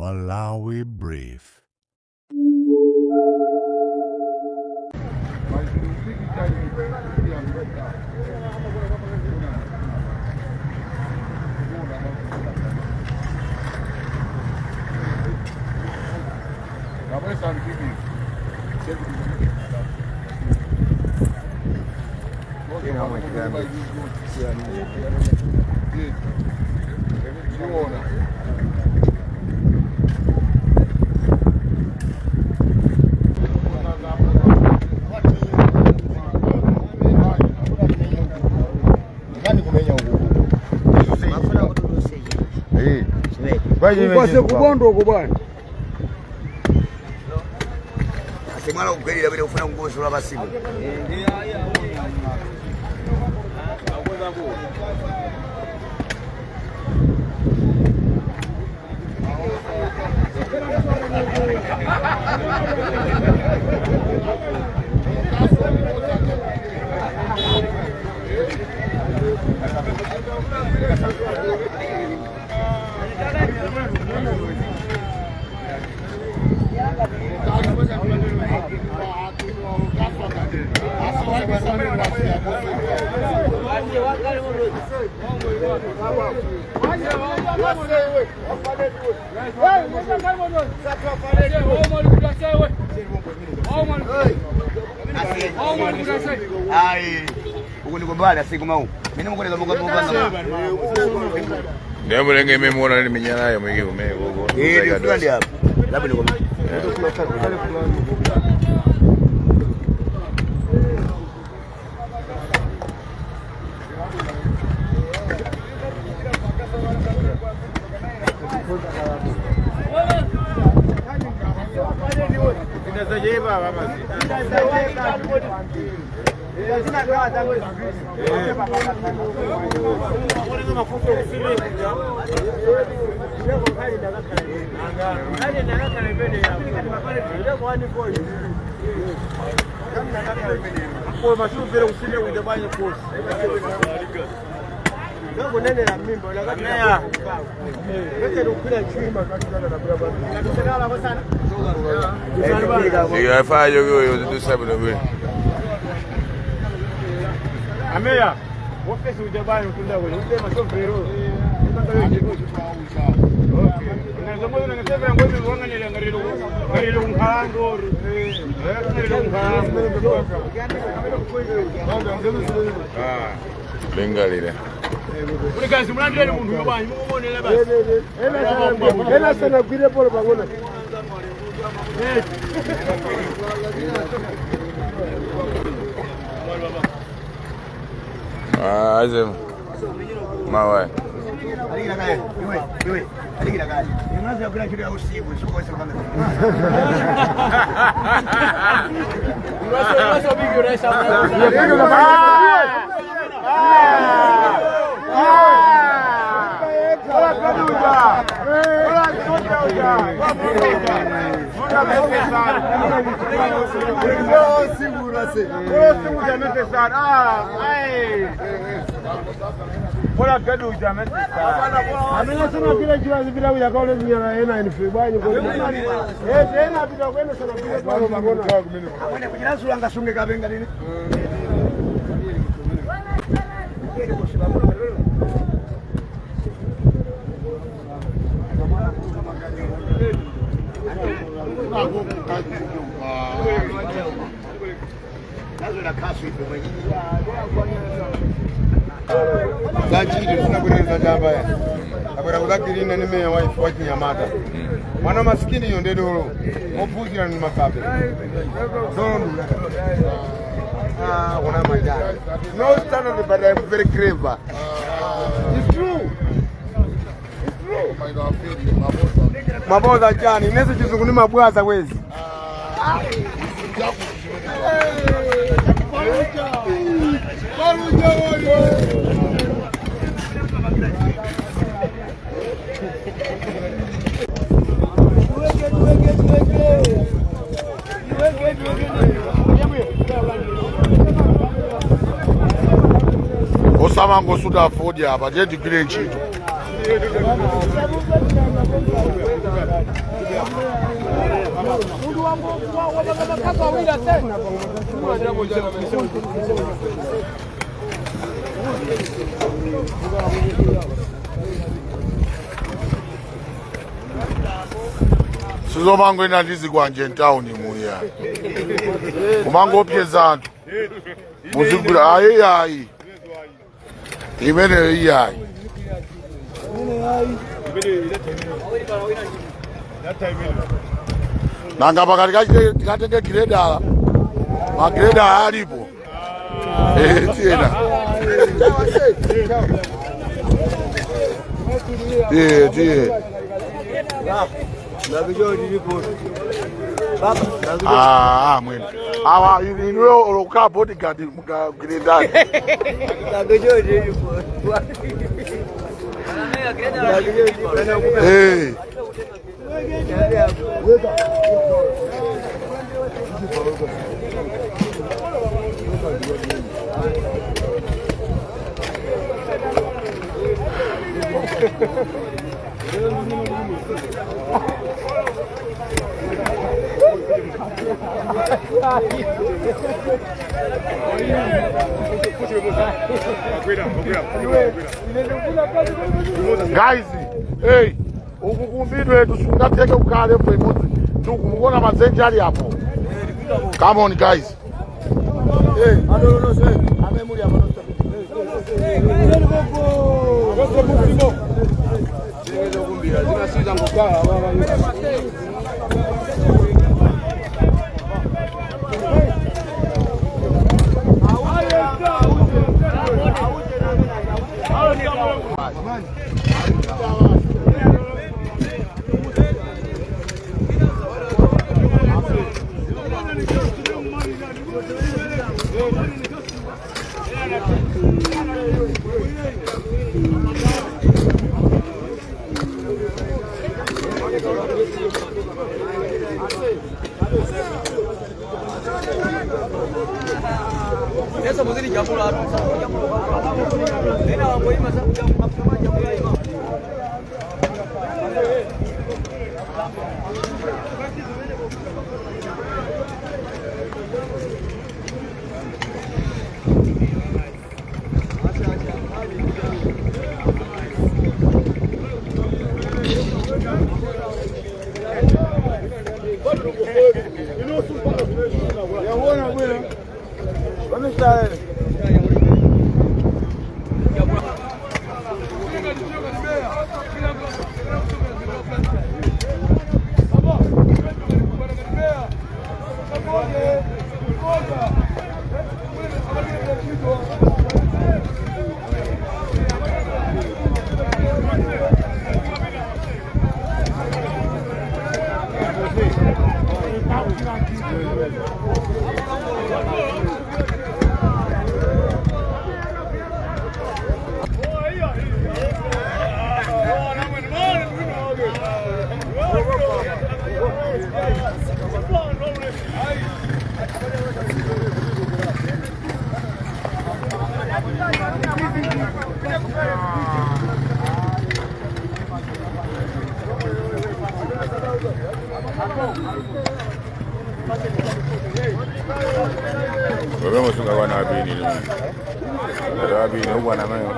Malawi Brief. Ukwase kubondo uko bwana. Asemwala kugwerera bile ufuna kungozola basimu. Ai, uko niko mbali asikuma huko. Mimi nimukoleza muka muka. Ndiye mulenge mimi muona ni minyana yo mwigi umeko huko. Eh, ndio fulani hapa. Labda niko. Ikafaa yo yo do sabe no bwe. Ameya, ofisi ujabani ukunda wewe. Ute masombrero. Lingalire. Ena sana gwire polo pangona. Ah, azem. Mawe. Alikira kae. Iwe, iwe. Alikira kae. Unaanza kula kitu ya usiku, sio kwa sababu. Amena sana bila jira bila uya kaole nyara ena infe bwanyi kwa. Eh tena bila kwenda sana bila polo pangona. Amwene kujirazula ngasunge kabenga nini? Zachiri tusina chamba ya abwera kuzagirina ni meya wa Chinyamata mwana masikini iyo ndedolo ophunzira ni makape dolo ndula ah ona majani no standard but I'm very clever. It's true. It's true. Maboza chani inese chizungu ni mabwaza kwezi. Sizomangoenda ndizikwanje mtawuni muya kumangopyeza anthu muzigwira ayi ayi imeneyo iyayi. Nanga pakati tikatenge giredala, magiredala alipo. Tiyena tiye tiye. Ah, mwene awa inuyo olokhala bodyguard mugirendani. Eh. Guys, hey, uku kumbidwe tusungatheke kukhale level imodzi tikumuona madzenje ali apo. Come on, guys. Hey. Wewe musunga kwana abini. Abini ukwana mayo.